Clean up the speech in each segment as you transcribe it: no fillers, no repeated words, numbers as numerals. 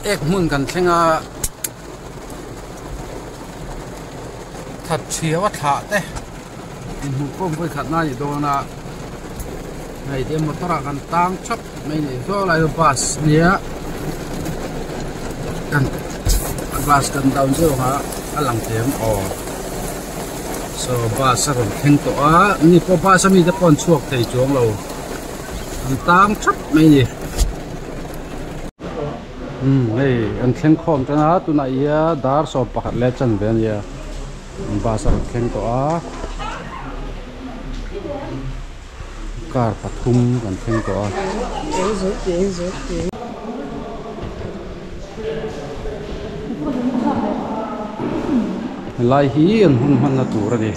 Hei ek hmun kan thleng a that thiau a thlah te inhmuh khawm vawi khat na a ni dawn a hei te motor ah kan tang thap mai a ni saw lai chu bus nia kan bus kan down zeuh ang a a lang thei ang aw saw bus a rawn thleng tawh a ni pawh bus a mite pawh an chhuak thei chuang lo an tang thap mai a ni. Umm hei an thleng khawm tan a tunah hian dar 11 leh chanve a nia bus a rawn thleng tawh a car pathum kan thleng tawh a. Helai hi an hun hmanna tur a ni.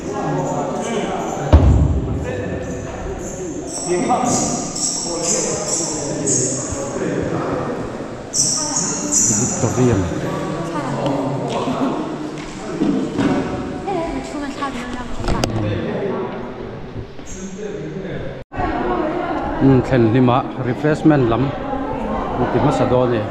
Auditorium. Umm thlen hlimah refreshment lam an ti hmasa dawn a ni.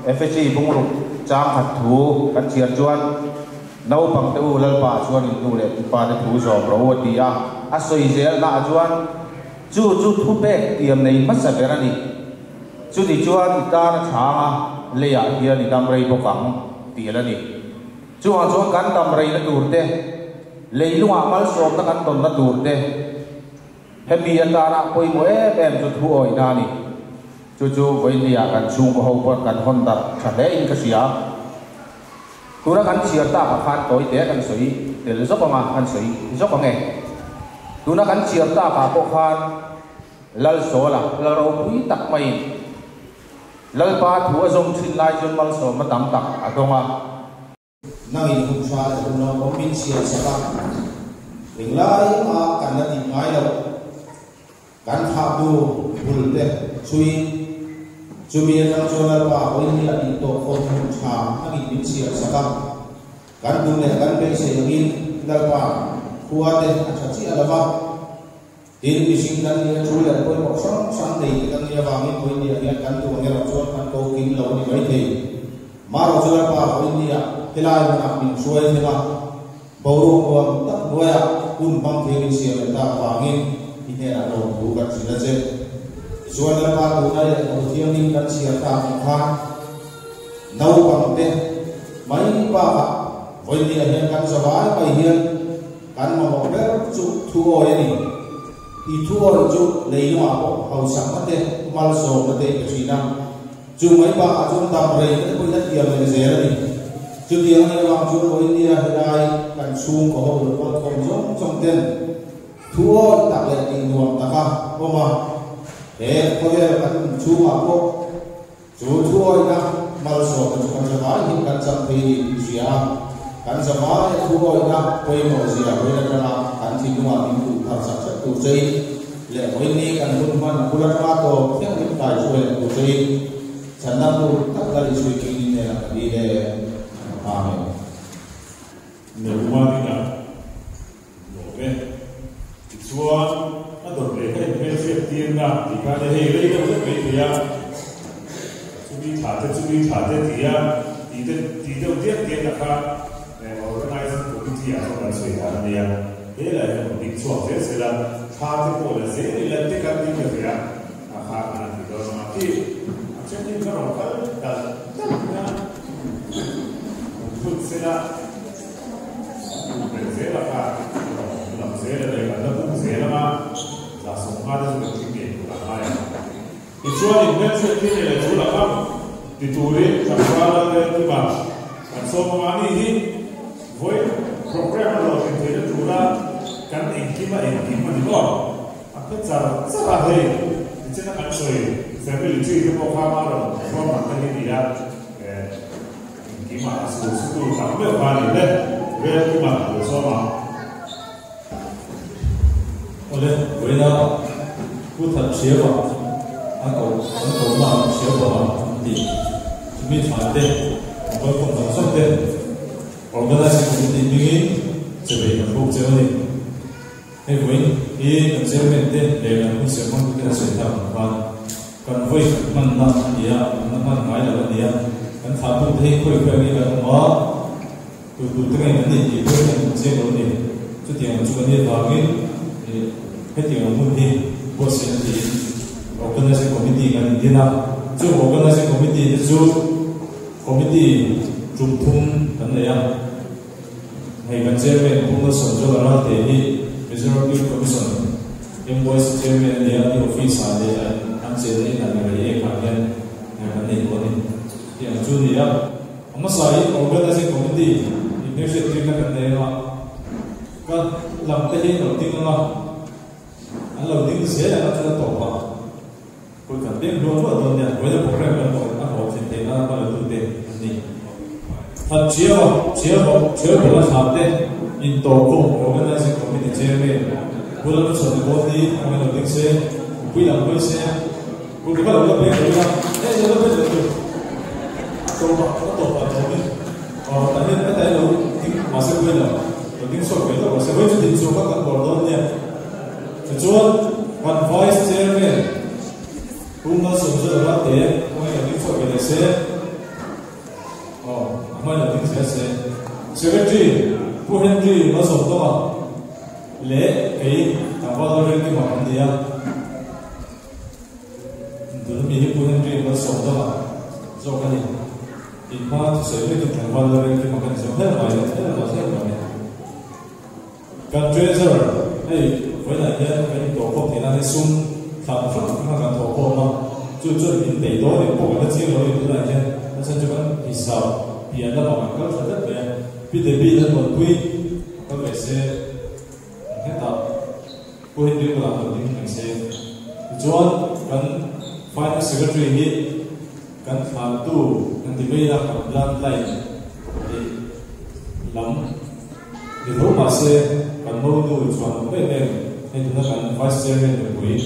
Efesi bungruk chang khat thu kan chhiar chuan naupang te u Lalpa chuan in nu leh pa te thu zawm ro a ti a, a sawi zel naah chuan chu chu thu pek tiam nei hmasa ber a ni. Chuti chuan i tan a chhang a, leiah hian i dam rei bawk ang tih a ni. Chungah chuan kan dam reina tur te, leilungah malsawmna kan tawnna tur te, hemi atana pawimawh em em chu thu awihna a ni. Chu chu vawinia kan chhungkaw ho pawh kan hawn darh tha hle in ka hria. Tuna kan chhiar takah khan tawi te kan sawi tel zawk anga kan sawi zawk ang e. Tuna kan chhiar takah pawh khan Lalsawla, Lal ropui tak maiin Lalpa thu a zawm thin lai chuan malsawmna tam tak a dawng a. Nangin hun tha leh hun lo awm min chhiar sak a, englai a kan la tih ngai loh. Kan thlahtu bul te chhuiin chumi atang chuan Lalpa vawiin a tih tawh khawm hun tha angin min chhiar sak a. Kan tum leh kan beisei angin Lalpa khua te a tha chiah lo va. Tin, mihring kan nih a thu leh pawimawh hrang hrang nei te kan nih avangin vawiin ah hian kan duh ang erawh chuan kan ko kim lo a ni maithei. Marawh chu Lalpa vawiin ah helai hmunah min hruai thleng a. Boruak nuam tak hnuaiah hun hmang thei min siam leh tak avangin i hnenah lawmthu kan hrilh a che. Tichuan Lalpa tuna lehkhabu thianghlim kan chhiar tak ang khan naupangte mai bakah vawinia hian kan zavai mai hian kan mamawh ber chu thuawi a ni. I thuawi chu leilungah pawh hausakna te, malsawmna te i pe thin a. Chu mai bakah chuan dam reina te pawhin a tiam leh zel a ni. Chutiang anih avang chuan Vawinia helai kan chhungkaw ho lo kal khawm zawng zawng ten thu awi tak leh tih nuam taka awm a, he khawvel kan awm chhungah pawh chu thu awina malsawmna chu kan zavai hian kan chang thei ni tih hria a, kan zavaia thu awina pawimawh zia vawiin atanga kan thinlungah min duh thar chak hrep tur chein leh vawiin ni kan hun hman bul atanga tawp thleng min kai hruai leh tur chein Chhandam tur tak la Isui King in hnenah ka dil e. Amen. Naluma dingah lawm e. Tichuan, a dawt leh ka inhmelhriat tirna tih khan e hei rei deuh hlek mai thei a, chumi thla te chumi thla te tia tih te tih deuh diak diak na kha Organizing Committee ah chuan kan sawi dan a nia. He lai hian rawn ding chhuak zel sela, thla te pawh la zel ila te kan ding ta ve a. A kha kan han ti dawn ang a khi a then hi ka rawn kal dal dal mai a, rawn thut sela an duh belh zel a kha a rawn awm lam zel a leh kan la buk zel ang a, 150 te chu kan tling ngei tur a ngai ang. Tichuan in hmelhriat thil nei leh chu la kam ti turin tlangval lal vel kima kan sawm ang a, ani hi vawiin programme a hlawhtlin theihna tura kan engkim a engkim a ni maw? A phe char char a, hei nichina kan sawi family tree te pawh kha mah rawn ruahman te hi nia, engkimah a sul su tur tak meuh kha a ni le, rel kimah a lo sawm ang. Awle, vawiina Pu That Hriau a ko an ko na ang Hriau bawk ang an ti. Chumi thlai te, an kalkhawm zawng zawng te Organizing Committee hmingin che bei kan buk cheu a ni. Hei vawiin hi kan chairman te leh kan hun siam hmang tute a sawi tak ang khan kan vawi khat hmanna a ni a, kan la hman ngai lo a ni a, kan thlah tute hi khawi khawi nge kan awm a, tu tu te nge kan nih tih pawh hian kan chiang lo a ni. Chutiang ang chu kan nih avangin ih hetiang ang hun hi buatsaih a tiin Organizing Committee kan indin a, chung Organizing Committee te chu Committee tum thum kan nei a. Hei kan Chairman Pu Malsawmzuala Ralte hi Mizoram Youth Commission, MYC Chairman a ni a, i office ah leh an chenna in ah mirei ek ah hian kan nei tawh a ni. Tiang chu a ni a, a hmasa in Organizing Committee in hmelhriat tirna kan nei anga, ka lam te hi an lo ding anga, an lo ding zel anga chuan a tawp a. Kut kan peng hluah hluah dawn nia, vawiina program kan haw a hlawhtlin theih nana hma la tute an ni. That Chiau a, Chiau bawk, Chiau bawla thla te intawhkhawm Organizing Committee Chairman Pu Lalhmachhawn Bawt hi a ngailo ding se, mipui lam hawi se, kut ka lo la peng lo ila, hei lo la peng lo tur a tawp a, a tawp ah tawmin aw tah hian ka tailo ding mahse pawi lo, lo ding chhuak ve lawk mahse vawi chu din chhuak a kan bawr dawn nia. Tichuan, kan Vice Chairman Pu Malsawmzuala Ralte kawngin lo ding chhuak ve leh se, aw, a hmain lo ding zel se. Secretary Pu Henry Malsawmtawnga leh kei tlangval Lalrin Kima kan ni a. Tuna mi hi Pu Henry Malsawmtawnga zawk a ni. Inhma thusawi vekin tlangval Lalrin Kima kan zawh hel mai le, hel mai, hel mai. Kan Treasurer, hei vawiinah hian kan intawh khawp theih nan hi sum thlam hrang hrang kan thawh khawm a, chu chuan min bei dawn em pawh kan la chiang lo a ni tunah hian a chhan chu kan hisap pian lamah kan kal tha tlat mai a, Pi Debbie hian Muanpui a kal ve se ang hetah Pu Henry bulah rawn ding mai se. Tichuan kan Finance Secretary hi kan thlantu kan ti mai a, kan blood line tih lam. Ni tho mahse kan monu chuan awm em em hei tuna kan Vice Chairman nupui.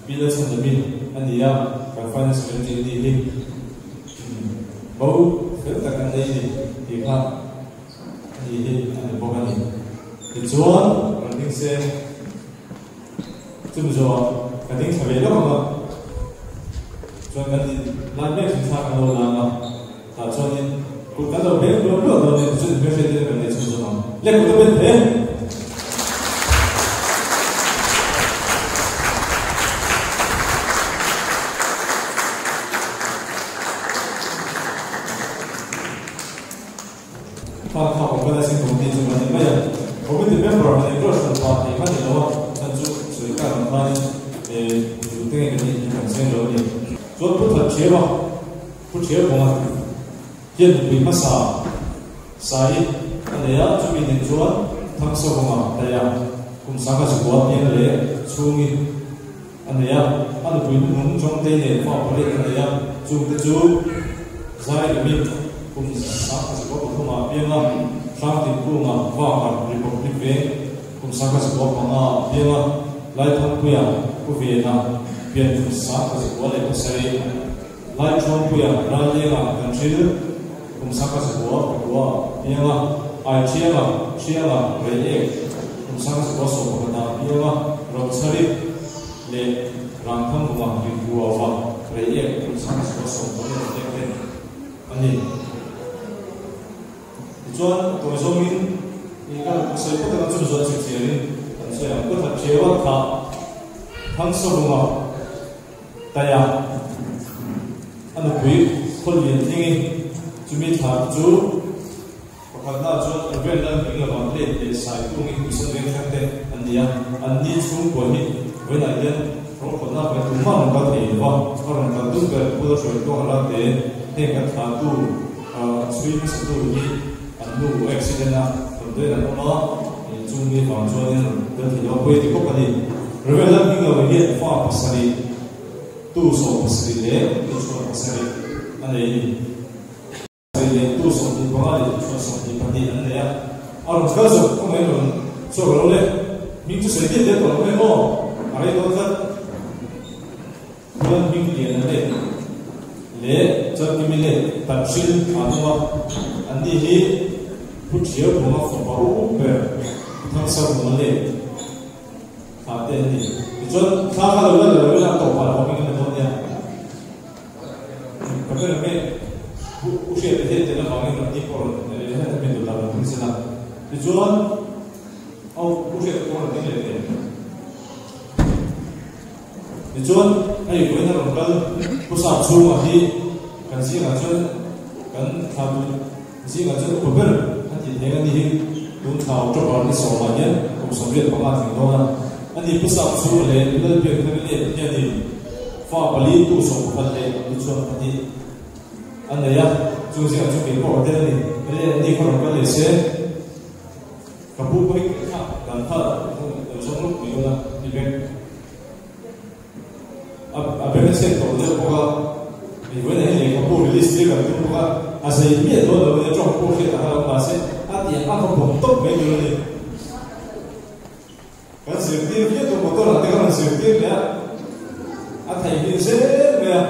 Pi Lalchhandami a ni a, kan Finance Secretary a nih hi. Bo fel tak an nei ni tih kha a ni hi a ni bawk a ni. Tichuan, rawn ding se, chumi zawhah ka ding thla ve lawk ang a, chuan kan din lai mek thin thla kan lo lang a, tah chuanin kut kan lo beng luah luah dawn a ni, tichuan inhmelhriat tir kan nei chhunzawm ang. Le kut a ben hle. Kha kha organizing committee chu kan ni mai a, committee member han enroll hran pah thei kha ni lo a, chan chu sawi kar ang khanin zu te nge kan nih hi kan cheng lo a ni. Chuan Pu Thatchheu a, Pu Chheu kawnga hian nupui hmasa Sai a nei a, chumi nen chuan Thangsawnga daia kum sangha zakua piang leh chhungi a nei a, a nupui hnuhnung Chawngtei nen fa pariat a nei a, chungte chu Zai Remi kum 1933 ah piang a, Hrangtinkunga Vakar Republic Veng kum 1905 ah piang a, Laithangpuia Pu Vena pian kum 1907, Laithuampuia Rallenga Kanhril kum 1909 ah piang a, Aithianga Thianga Reiek kum 1911 ah piang a, Rochari leh Rangthangvunga Rinhua Reiek kum 1914 te a ni. Tichuan, tawi zawngin i kan sawi phawt anga chumi zawh chhip chiarin kan sawi ang. Kuthat Thiaua thah Thangsavunga Taia a nupui Khawlian Tlingi chumi thla te chu pakhatna chuan Reverend Lalhming lovang let leh Sai Tungin Mission Vengthlang te an ni a, an ni chhungkua hi vawiinah hian rawngkhawtna hmai tumah rawn kal thei lova, a rawn kal dun ber Pu Lalhruaitluanga Lalte heng kan thlahtu chhui hmasatu hi an nu accident a rawn dawn an awm a, chungmi vang chuanin rawn tel thei lo a, pawi ti khawp a ni. Reverend Lalhming lo hian fa pasarih, tu 70 leh tu chhuan pasarih a nei a ni. Pasarih leh tu 25 leh tu chhuan 22 an nei a, a rawn kal zawk kawng mai rawn chhuak lo le, hming chu sawi diat diat tawh lo mai maw, a rei dawn tlat. Chuan hming lian a let leh Chalkimi let Tanhril a an awm a, anni hi Pu Thiau Bunga fapa u up ber Pu Thangsavunga let thla te an ni. Tichuan thla kha lo la lo ila a tawpah lo hming an la dawn nia. Ka ber nge Pu U Hriata hian tel avangin rawn ti pawh rawn hian a hming dawtah rawn hming sela. Tichuan au Pu Hriata pawh rawn ding leh thei. Tichuan, hei vawiin a rawn kal Pu Sap chhungah hi kan zingah chuan kan thlatu zingah chuan upa ber a tih thei ang a ni hi tun thla October ni sawmah hian kum 85 tling dawn a. A ni Pu Sap chhunga leh Pu Lalbiakthanga lian hianin fa pali tu 11 leh tuchhuan pahnih a nei a, chung zingah chuan kei pawh ka tel a ni. Hei an ni kha rawn kal leh se. Ka pu pawh hi kha dan kha lo zawng lawk mai dawn a ni beng a a beng a chhiat tawh deuh bawk a hei vawiin ah hian lehkhabu release tir kan tum bawk a a zei miah dawn lo ania tawng pawh hriat a har ang mahse a tih ang a bawm tawp mai tur a ni kan zirtir viau tawh motor ah te kan rawn zirtir leh a a theihnghilh zel mai a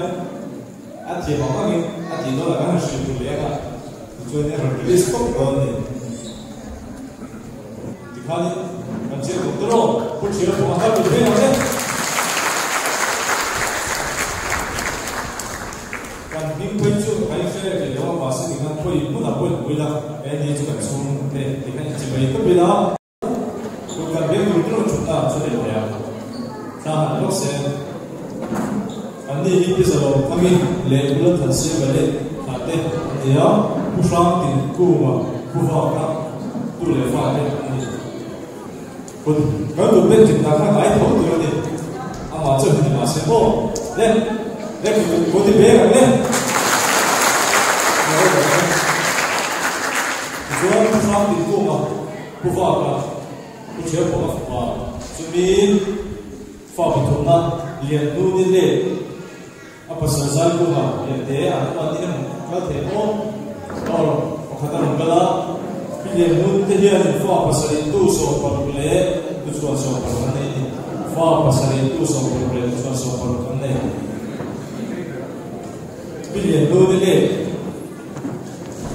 a thiam ang angin a tih dawn ah kan han hrilh duh leh ang a tichuan a rawn release tawp dawn a ni. Tikhanin kan chhiat tawh tawh lo, Pu Thiau pawh a kal lut veng ang che. Kan hming phei chu kan inhre leh thei lo a, mahse tikhan khawi hmunah pawh in pui la, he ni chu kan chhung te tikhan inchimei tawp ila. Kut kan veng tur tur thutna ang chu leh thei ang. Thla han lawk se. An ni hi Pi Zalawm Thangi leh Pu Lalthansiama leh thla te an ni a, Pu Hrang Tin Kunga Pu Vaka tu leh fa te an ni. Kut kan kut ben tin tak kha ngai tho tur a ni. Amah chu ni mahse maw le le kut kut i beng ang le. Tichuan Pu Hrang Tin Kunga Pu Vaka Pu Thiaupanga fapa chumi Fa pathumna lian hnu ni leh a pasal zai kunga lian te an awm a ni em kal thei maw? Or pakhat a rawn kal a, mi lian hnu te hianin fa pasarih tu 16 leh tu chuan 16 an nei a ni. Fa pasarih tu 16 leh chuan 60 an nei. Pi Lian Nu te leh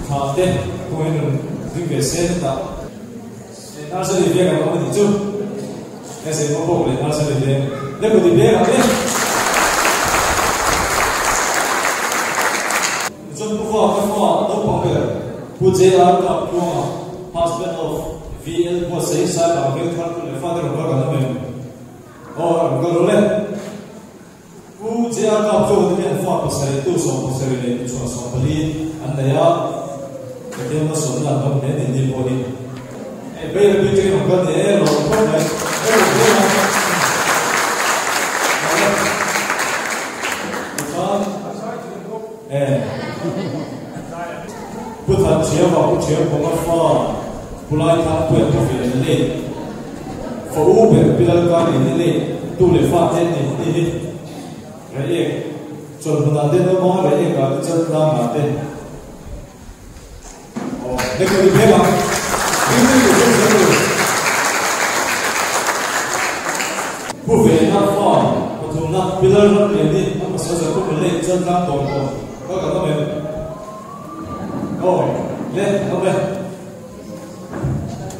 Thla te kawngin rawn ding ve se hetah Nursery veng an awm a nih chu. Hei Maw leh Nursery veng Deputy veng ang e. Tichuan Pu Fa ka fa naupang ber Pu JR Kaptluanga husband of VL Buatsaih Saibang veng thar tu leh fate rawn kal kan awm em? Aw rawn kal rawh le. Pu JR Kaptluanga te hian fa pasarih tu 17 leh tuchhuah 14 an nei a, Pathian hmasawnna an awm hle ni ni pawh hi. Hei Bairabi atangin rawn kal ni e, lawm khawp mai. Hei rawn kal a. Tikhan e Pu Than Thiama Pu Thiam Kawnga fa Pu Lai Thang Puia Pu Ve an lei fa u ber Pi Lal Kar in a lei tu leh fa te ni ni hi Reiek chawlhmunah te an awm a Reiek ah te Chaltlang ah te Pu Vena fa pathumna Pilar ram lian hi a pasal zan pawh leh Chaltlang dawr pawh kal kan awm em? Aw le kan awm e.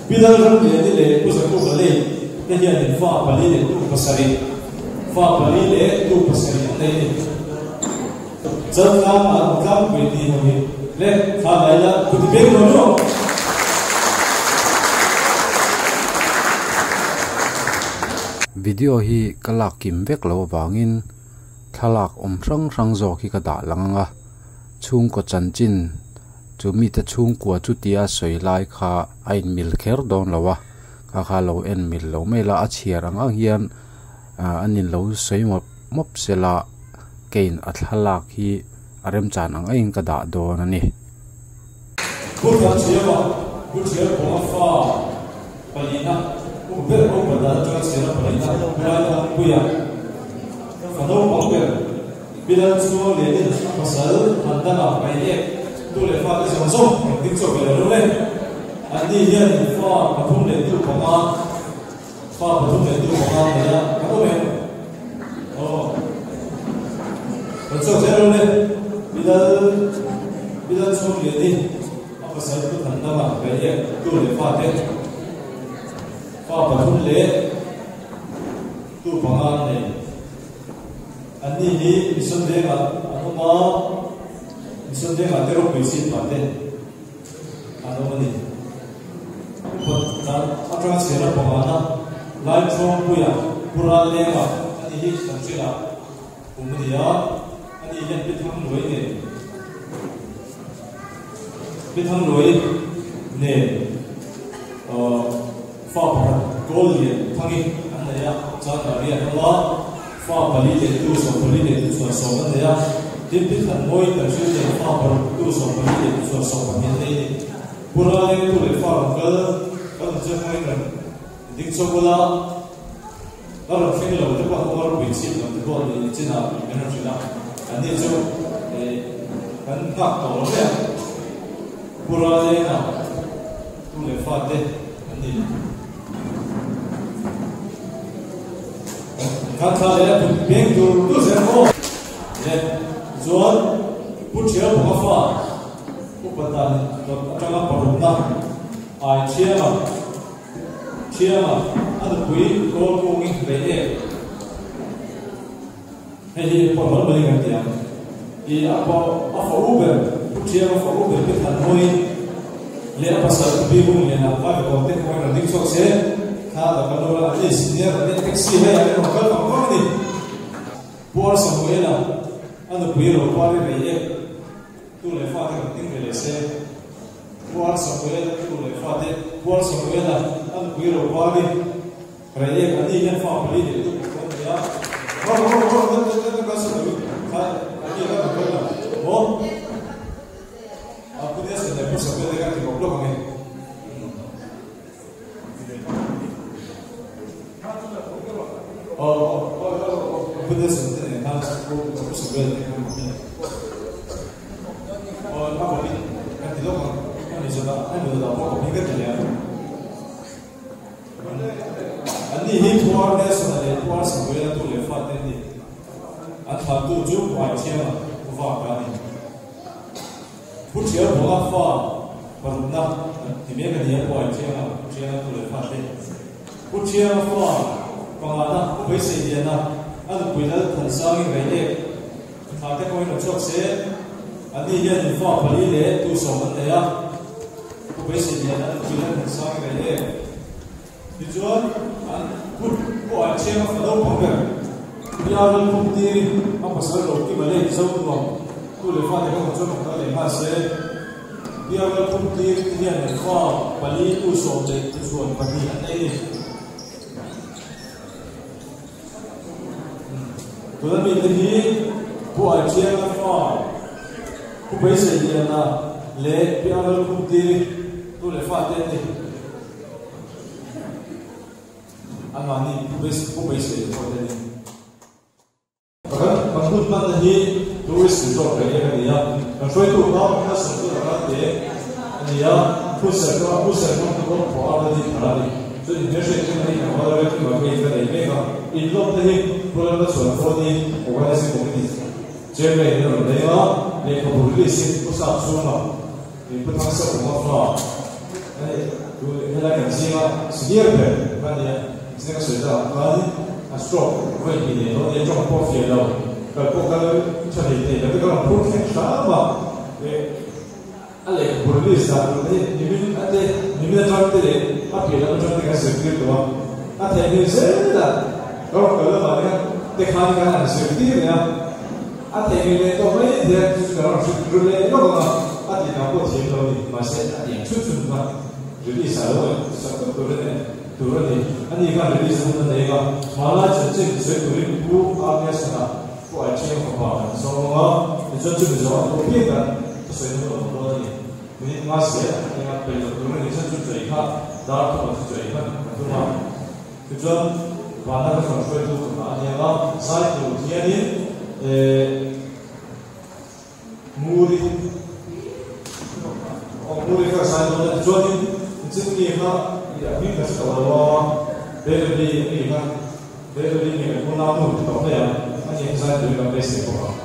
Pilar ram lian hi leh Pu Zakupa lei te hianin fa pali leh tu pasarih fa pali leh tu pasarih an nei a ni. Chaltlang ah tlangpui tih ho hi le thla lai la kuti beng lo lo. Video hi ka lak kim vek lo avangin thlalak awm hrang hrang zawk hi ka dah lang ang a, chhungkaw chanchin chu mite chhungkua chutia sawi lai kha a inmil kher dawn lo a, kha kha lo en mil lo mai la a chhiar ang ang hian ah an in lo sawi mawp mawp sela kein a thlalak hi a remchan ang aiin ka dah dawn a ni. Pu Thanchhiama, Pu Thialkawnga fa palina, Pu ber Upa dan atanga chhiara palina, Pu Laithangpuia fa naupang ber, Pi Lalchhuang Lenin a pasal Thandanga Paiek tu leh fate zawng zawng engtin chawk ve lo lo le. Anni hian fa pathum leh tu panga Fa pathum leh tu panga nei a, kan awm em? Aw. Kan chhuak zel lo le. Pi Lal, Pi Lal chhung lian hi a pasal Pu Thandanga Reiek tu leh fa te fa pathum leh tu panga an nei. Anni hi Mission Vengah an awm a, Mission Vengah te ropui chhip pah te. An awm a ni. Upat dan atanga chhiar a pangana lai Thuangpuia Pu Rallenga a ni hi kan hrilah kum a ni a, a ni hian Pi Thangluai nen Pi Thangluai nen fa pakhat Kawl Lian Thangi an nei a, chuan Maria an awm a, fa pali leh tu 14 leh tu chuan sawm an nei a, tin Pi Thanmawi kan hriat nen fa paruk tu 14 leh tu chuan 12 an nei a ni. Pu Raleng tu leh fa rawn kal kan rawn che hmangin rawn ding chho ula, ka rawn thleng lo te pawh an awm a, ropui chhip lam te pawh ni chinah min rawn hrilh a, anni chu kan nghak tawh lo mai ang. Pu Ralenga tu leh fa te an ni. Kan thla leh a put peng tur tur zel maw? Le, tichuan Pu Thialpanga fa Upa dan dawt atanga parukna ai Thianga, Thianga a nupui kawl kungin rei em? Hei hi pawh mal mai kan ti ang. I a pa a fa u ber Pu Thianga fa u ber Pi Thanmawiin leh a pasal Pu Pi Hung Liana vai va te kawngin rawn ding chhuak se, thla a lo kal lo la, an ni senior an ni taxi hei an rawn kal vang vang a ni. Pu Ar Samuela a nupui Ropari rei em? Tu leh fate rawn ding ve leh se. Pu Ar Samuela tu leh fate Pu Ar Samuela a nupui Ropari Rei em ani hian fa pali leh tu pawh an nei a. Rawh rawh rawh rawh rawh rawh rawh rawh kha ani kha kan kal la maw a pu Nelson leh pu Samuel te kha ti bawk lawk ang e. Aw aw aw pu Nelson te nen khan pu Samuel te khan aw a bawkin kan ti lawk ang ani zawt a ani zawt ah pawh bawkin ka ti leh ang. An ni. Anni hi Pu R Nelson-a leh Pu R Samuel-a tu leh fate an ni. An thlahtu chu Pu Aithianga, Pu Vaka a ni. Pu Thialbuanga fa parukna an ti mek a ni a, Pu Aithianga, Pu Thianga tu leh fate. Pu Thianga fa pangana Pu Beiseiliana, a nupui Lal Thansangi Raiek thlahte pawhin rawn chhuak se. Anni hian in fa pali leh tu sawm an nei a, Pu Beiseiliana, a nupui Lal Thansangi Raiek. Tichuan, an Pu Pu Aithianga fa naupang ber Pi Ral Khumtiri a pasal lo Kima lei Zo nuam tu leh fate kha rawn chuan rawn kal leh nghal se. Pi Ral Khumtiri te hian an fa pali tu sawm leh tichuan pahnih an nei a ni. Tuna mite hi Pu Aithianga fa Pu Beiseiliana leh Pi Ral Khumtiri tu leh fate an ni. Anmahni pu beisei leh pawh te a ni. Pakhat, kan hun hmanna hi tourist resort reng reng a ni a, kan hruaitu kha Nelson chu a kal te a ni a, pu Serka, pu Serka chu kawng thawh a la din thar a ni. Chuan inhmelhriat chu ka ni ang a, Rev Kima phei ka nei mek a, inlawmna hi Pu Lalmachhuan Fawni Organising Committee Chairman in a rawn nei a, lehkhabu release in Pu Sap chhunga Pu Thangsa Kunga fa a ni. Tu helai kan zinga senior ber ka ni a, zinga sawi ta ang khanin a stroke vawi hnih nei dawn nia tawng pawh fiah lo, kal pawh kal tha hlei thei lo te ka rawn phur thleng hram a, a lehkhabu release dan tur te hi nimin a te nimin atang te leh a piah lam atang te kan zirtir tawh a, a theihnghilh zel a, ka rawn kal lamah te khan te khan kan han zirtir leh a. A theihnghilh leh tawh mai hian chu chu ka rawn hrilh ru leh lawk ang a, a tih dang pawh thiam lo a ni. Mahse, a tih ang chhun chhun kha release ah lo ngaih sak tawp tur a ni tur a ni. Ani khan release a hun a nei a, hmanlai chanchin sawi turin Pu Arniasana Pu Aithiang fapa kan zawng ang a, tichuan chumi zawh a duh piang kan thusawi na hun a awm dawn a ni. Minute nga zel a nia, peih loh tur a ni chuan chu chawi kha dar thuma chu chawi hman ka tum a. Tichuan, vana ka hrawn hruaitu ka nghah a nia nga, zai tur hianin eh Muri aw Muri kha zai dawn a, tichuanin nichin mi kha i a hming ka hre tawh lo a, Beverly a mi kha, Beverly mi kan unau nu ti tawh mai ang, a ni kha zai turin kan beisei bawk ang.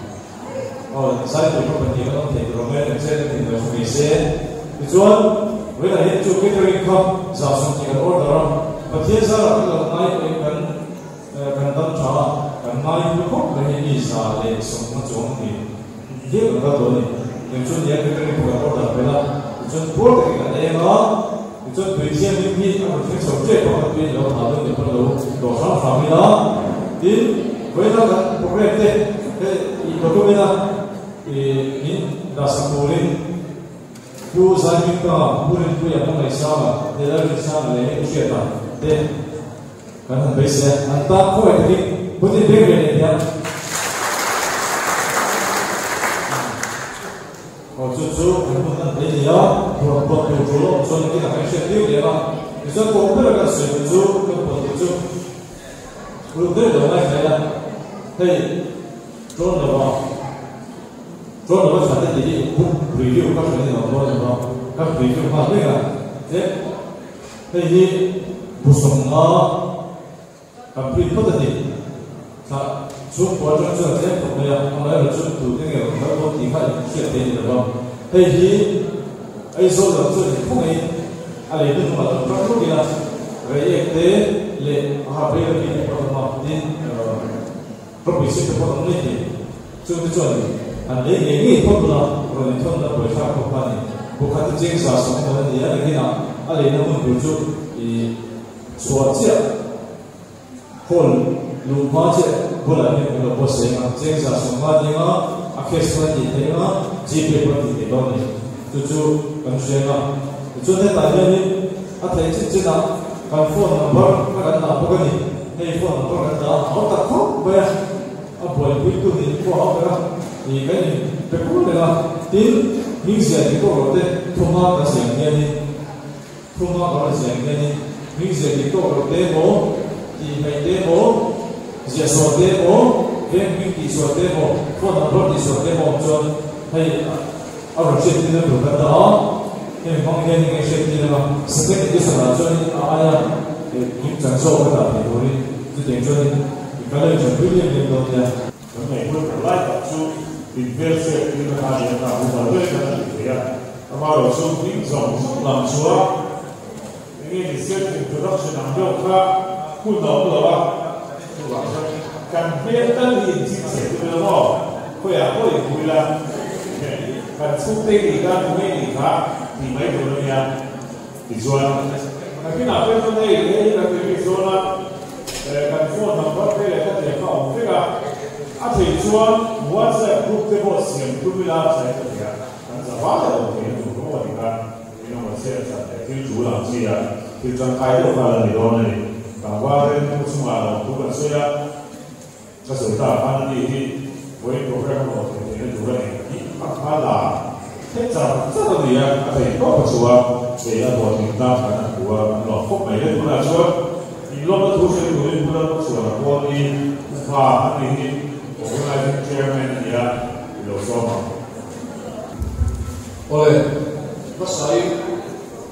Aw zai tur kha pahnih kan awm thei tur ang e, kan chet a ni lo hre mai se. Tichuan, vawiinah hian chu catering kha zah 20 kan order a, Pathian zarah kan lo ngai eh kan kan dam tha a, kan ngai hlu khawp mai hei mi 150 chuang ni hial kan kal tawh a ni. Eng chu nia catering pawh kan order belh a, tichuan puar takin kan eng a, tichuan tui thianghlim hi a rawn thleng chho tep a, kan tui a lo ha dawn tih pawn lo dawh hram hram ila. Tin, vawiinah kan programme te hei i document a i min dah sak turin, Pu Zaihmingpa, Pu Rinpuia, Pu Ngaihsanga, Leh Lalrinsanga leh Pu Hriata te kan han beisei a, an tan khawi takin Putin beng ve leh hian aw chu chu kan hun an bei ni a, rawn pawt tur tul a awm chuan nakinah kan hriat viau leh a, tichuan kawng bera kan sawi tur chu kan pawt tur chu uluk deuh lo ngaithla ila hei ṭawn lova. Chuan lo va chhate tih hi book review ka hre ni lo dawn em a, ka review nghal vek a, che hei hi bu sawmnga kan print phawt a ni, thla chhungkua atang chuan a tlem khawp mai a, amaherawhchu chu tute nge rawn kal dawn tih kha in hriat thei a ni lo va, hei hi Aizawl lam chuan in khawngaih a lei hnuhnungah lo tang lawk ila, Reiek te leh a ha phei lam hi a pawt awm a, tin ropui sip te pawh an awm mai thei. Chungte chuan an lei ngei ngei phawt bula rawn inthawnna buaithlak pawh kha a ni. Bukhat te cheng 100 emaw a ni a, nakinah a leina hmun tur chu i chhuah chiah hall luh hma chiah bulah hian kan lo buatsaih ang a, cheng 150 a ni ang a, a cash pawh a tih theih ang a, gpay pawh a tih theih dawn a ni. Chu chu kan hria ang a. Tichuan hetah hianin a theih chin chinah kan phone number kha kan dah bawk a ni. Hei phone number kan dah a, a awm tak khawp mai a. A buaipuitu nih pawh a ber a, ih kan in pe kur reng a, tin hming ziah dik tawk loh te thuma ka ziah ang hianin thuma ka rawn ziah ang hianin hming ziah dik tawk loh te emaw tih hmeih te emaw ziah sual te emaw veng hming tih sual te emaw phone number tih sual te emaw awm chuan hei a rawn hriat tirna tur kan dah a, hemi hmang hian enge hriat tir anga second edition ah chuanin a aia. Kim chan zawk a dah thei turin chutiang chuanin i kal a inṭanpui liam liam dawn nia. Kan ngaihtuah tur lai tak chu inhmelhriat tirna kha a ni a, kha mumal ber khan a ti thei a. Amaherawhchu hming zawng zawng lam chuan eng nge ni self introduction ang deuh kha hun a awm lo a, chuvang chuan kan hmel tal hi inchhinchhiah tum ila maw? Khawiah pawh inhmu ila, kan chhungte i nih kha, tunge i nih kha tih mai tur a nia. Tichuan, nakinah pawh chuan hei hei hi kan ti bik dawn a, kan phone number te leh khatiang kha a awm vek a, a theih chuan WhatsApp group te pawh siam tum ila a tha in ka ti a, kan za val leh awm thei tur pawh a ni kha, engemaw chhiat that leh thil tul ang chi a, thil tangkai deuh kha a la ni dawn a ni. Tlangval rilru chungah lo thu kan sawi a, ka sawi ta khan a ni hi vawiin program a hlawh theih theihna tur a ni tih a kha la theih char char a ni a, a theih tawp a chhuah a, hei a hlawhtling ta khan a hmu a, an lawm khawp mai le. Tunah chuan inlawmna thu sawi turin Pu Lalhmachhuan a pawl hi upa a ni hi Organizing Chairman a ni a, i lo sawm ang. Awle, hmasain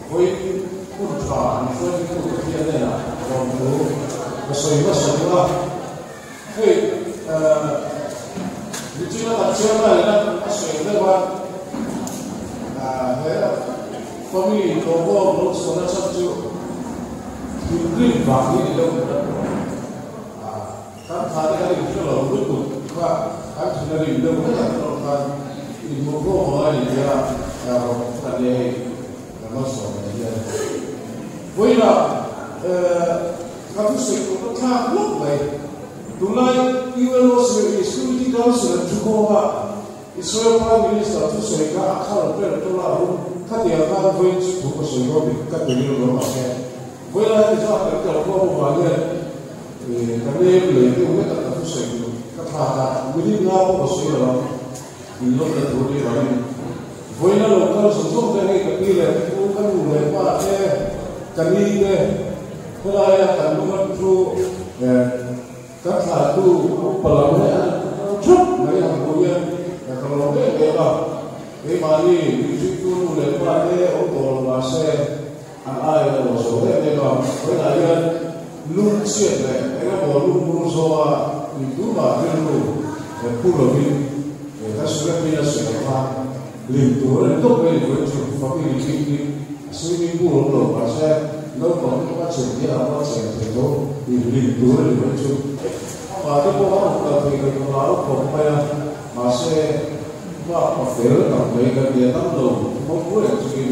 vawiin hun tha an hruaitu Pathian hnenah lawmthu ka sawi hmasa duh a. Hei nichina kan chairman in a sawi deuh a, he family tlawmawm lo chhuahna chhan chu thinrim vang hi ni deuh tur a ni. Kan tha te kan inhre lo lutuk kha kan thin a rim deuh hlek ang erawh khan inhmuhkhawm ang a ni tia rawh kan nei hei kan malsawm mai hian. Vawiinah ka thusawi tur ka thlak lawk mai. Tunlai UNO Security Council an thu khawm a, Israel Prime Minister thusawi kha a khal ber tawlh a, hun khatiang khan vawiin chu thu ka sawi dawn dik ka ti rilru a mahse vawiin heti zat kan kal khawm avang hian ka nem leh deuh hlek a ka thusawi tur ka thlak a, minute nga pawh ka sawi lo ang in lawmna tur ni vangin vawiin a lo kal zawng zawng te hei ka pi leh pu ka nu leh pa te ka ni te khawlaia kan luman chu Kan thlahtu upa lam hi an thup mai ang hmuh hian ka lawm em em a, keimahni mihringtu nu leh pa te awm tawh lo mah se an ai a lo zo em em a, vawiinah hian lung chhiat leh eng emaw lung bur zawnga mi tumah rilru phu lovin kan secretary a sawi ang khan lim tur a ni tawp mai ni vawiin chu family picnic a swimming pool awm lo mah se naupang te pawh a chen hian a chen thei tho in lim tur a ni vawiin chu. Amah te pawh a rawn kal thei lo ka hlau khawp mai a, mahse bak pa fel tak mai kan nia dam lo mawlh reng chungin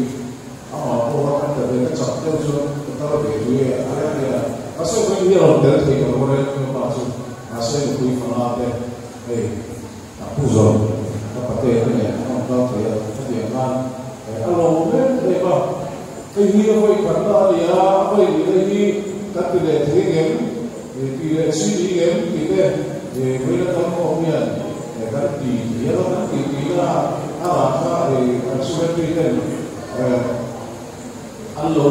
amah pawh a kan ta ve ka chak deuh chuan ka kal ve tui e a reng nia mahse vawiin hi a rawn tel thei ka lo reng ka pa chu mahse nupui fana te hei A pu zawk ka pate te nen an rawn kal thei a, hetiang khan a lawm em em a. Hei hi a vawi khatna a ni a, a vawi nihna hi kan ti leh thei ngem, ti leh chi ni ngem tih te vawiin a kal khawm hian kan ti thei a, kan ti tihna a rah kha kan secretary ten an lo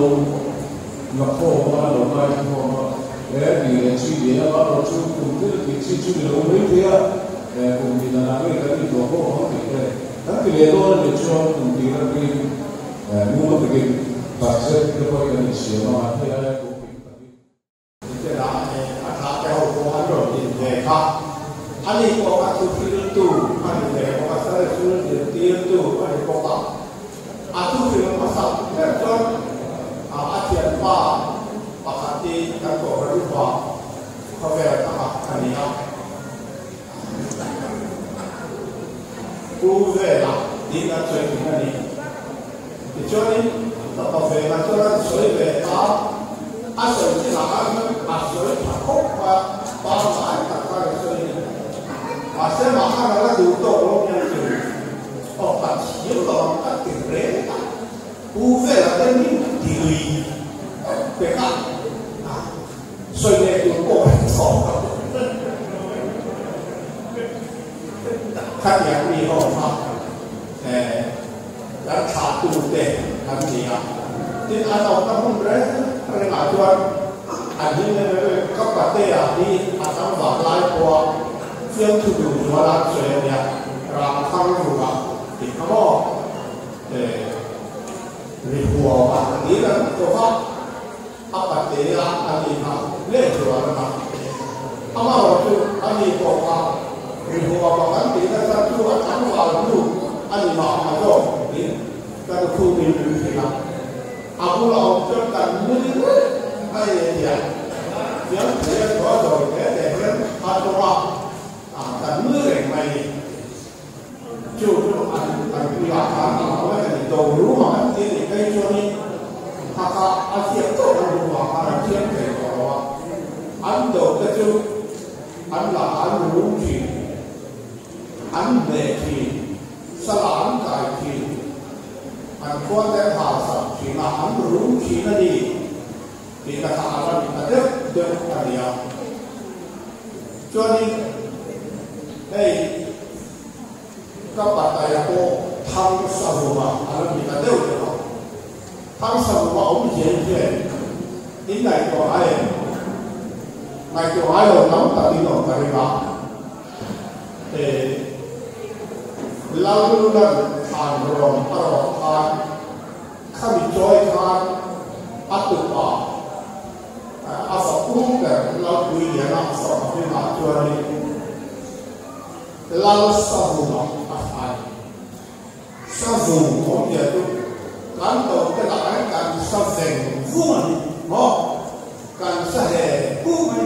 la khawm a, an lo ngaithla khawm a, he ti leh chi ni a, amaherawh chu kum thil tih chi chu ni lo mai thei a, kum hnih danah ngei kan intuah khawm ang tih te kan ti leh dawn a nih chuan kum tih atangin mumal takin budget te pawh hi kan insiam a, hei aia kum hnih takin. Tihte lah a tha te ho pawh an rawn din ve kha. Ani pawh a thu hriltu a ni ve bawk a, Sunday School zirtirtu a ni bawk a. A thu hril hmasak ber chuan a thianpa pakhat hi kan Kohhran upa khawvel taka a ni a. Pu Vela tiin an sawi thin a ni. Tichuanin Fapa Vela chuan a sawi ve ta, a sawi chinah khan chuan a sawi tha khawp mai a, pangngai tak khan a sawi a ni. Mahse mah khan a la duh tawk lo hian chu aw ka thiam lo ang ka ti reng a, Pu Vela te min ti lui pek a. Sawi leh tur pawh an chhawk lo. Khatiang mi ho kha kan thlahtu te an ni a. Tin, an awmna hmun reng rengah chuan an him em em em. Ka patea hi a tlangval lai pawha fiamthu duh zual an sawi a nia, Ramthang rua tih kha maw? Ri huau a ni reng tawh a. A pate. te a ani kha le chuan a ama ro chu ani ko kha ri huwa pa kan ti na sa chu a chang wal nu ani ma ma zo ni kan khu min min thi la a bu la om chuan kan nui ai ya yang thế có rồi thế để hiến a to a kan nui reng mai ni chu chu an an pu la khan a ma wa ni do ru ma kan ti ni kai chu ni ha ha a siap to an ru ma an chiam thei ko wa an do te chu an la an ru chi an ne chi sa la an kai chi an khuan te ha sa chi na an ru chi na ni ti ta kha ala ni ta deuh deuh ania chuanin hei ka pataya ko thang sa huma ala ni ta deuh deuh thang sa huma om hian hian in nai to ai nai to ai lo tam ta ni no ka ringa e lau lan than rom aro khan khami choi khan atu pa a fa pu ber lau pui lian a fa a fi ma chuan ni lau sa huma a thai sa vung om dia tu kan to te la kan kan sa veng vung ani mo kan sa he pu mai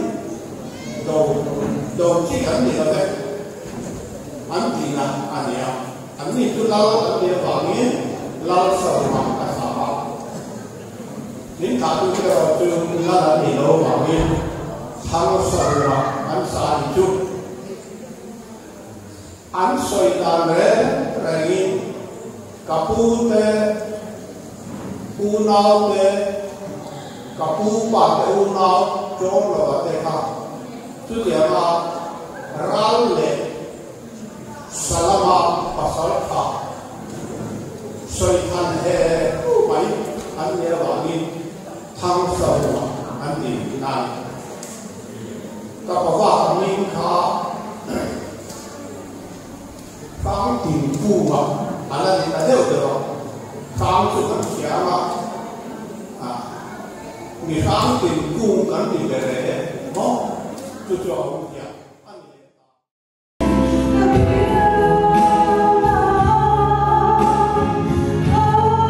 do do chi kan ni la ve an ti na ania an ni tu lau an ti wangin lau sa huma a tha a nín thả tu cái đó tu la la ni lo wangin thang sa huma an sa ni chu an soi dan re rengin kapu te u nau te kapu pa te u nau chom lo te kha chu tia ma ral le salama pasal kha soi than he u mai an ne wangin thang sa huma an ti na ka pa wa min kha thang tin pu ma ala ni ta deuh deuh thang chu kan thiam a à mi thang tin ku kan ti be re mo chu chu a hung hian. Oh.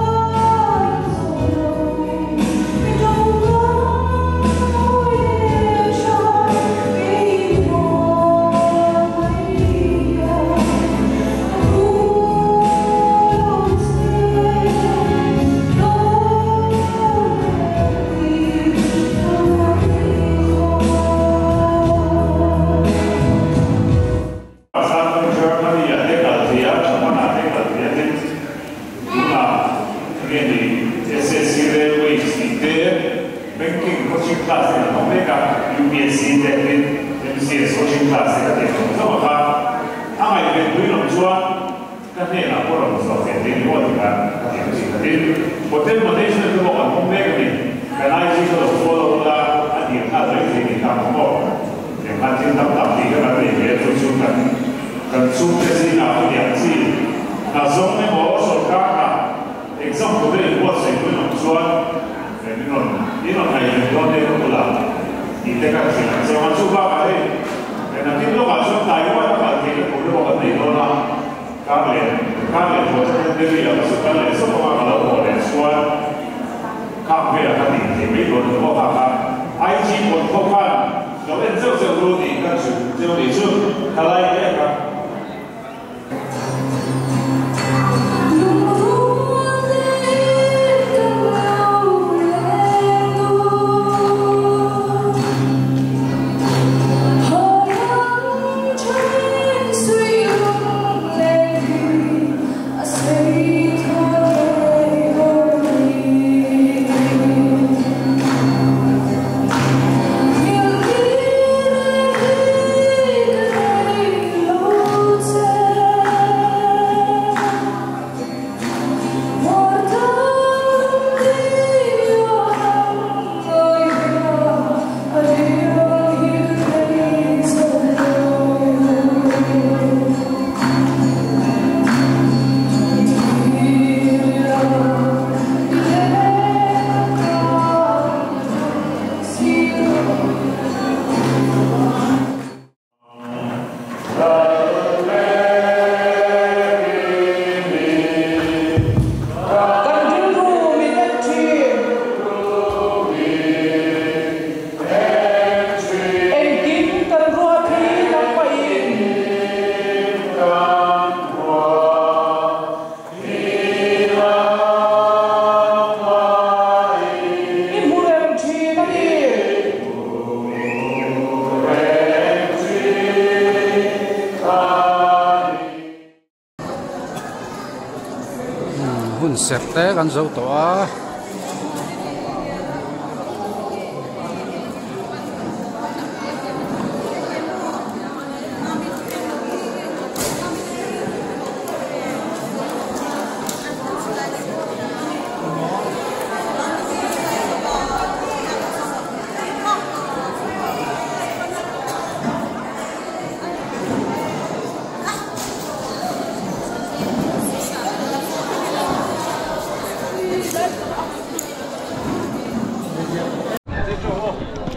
Serh te kan zo tawh a.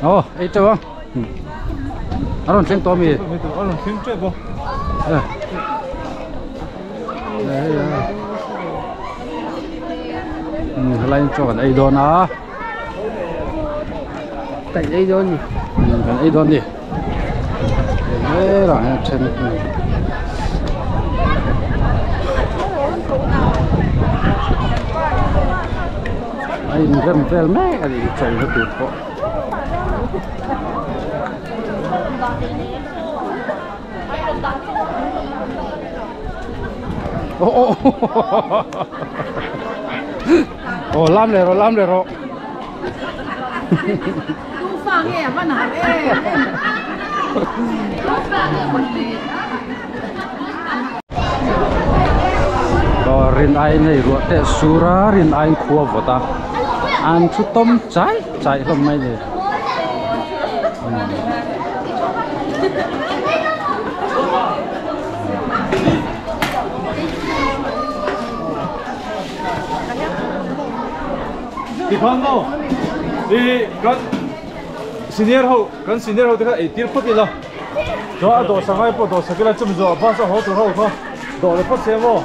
Oh, ei teuh a. A rawn thleng tawh ami? A rawn thleng tep a. Helai chaw kan ei dawn a. Kan ei dawn ni. Kan ei dawn ni. Herah hian then a inrem vel mek a ni chaw na tur pawh. Oh oh oh lam leh rawh lam leh rawh. Rin aiin hei ruah teh sur a rin aiin khua vawt a an thu tawm chai chai hlawm mai ni. Tikhan maw i kan senior ho kan senior ho te kha ei tir phawt ila chuan a dawhsan ngai pawh dawhsak ila chumi zawh bus a haw tur ho kha dawh leh phawt se maw.